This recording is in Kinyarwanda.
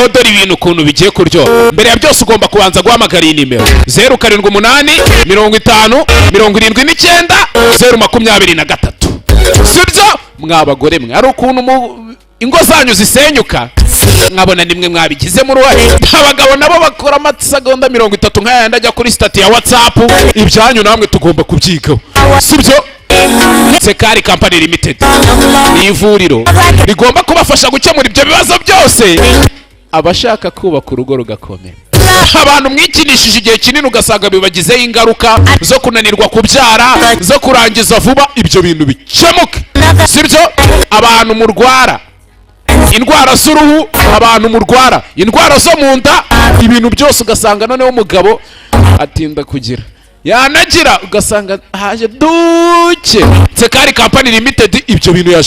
Noneho dore ibintu ukuntu bigiye kuryoha. Mbere ya byose ugomba kubanza guhamagara iyi nimero: 0785 79 023. Sibyo, mwa bagore mwe? Hari ukuntu mu ingo zanyu zisenyuka, nkabona nimwe mwabigizemo uruhare. Abagabo nabo bakora amasegonda 30 nk'ayandi ajya kuri status ya WhatsApp. Ibyanyu namwe tugomba kubyigaho, sibyo? Sekari Company Limited ni ivuriro rigomba kubafasha gukemura ibyo bibazo byose. Abashaka kubaka urugo rugakomera, abantu mwikinishije igihe kinini ugasanga bibagizeho ingaruka zo kunanirwa kubyara, zo kurangiza vuba, ibyo bintu bikemuke, sibyo? Abantu murwara indwara z'uruhu, abantu murwara indwara zo mu nda, ibintu byose, ugasanga noneho umugabo atinda kugira, yanagira ugasanga haje duke. Sekari Company Limited ibyo bintu yaje.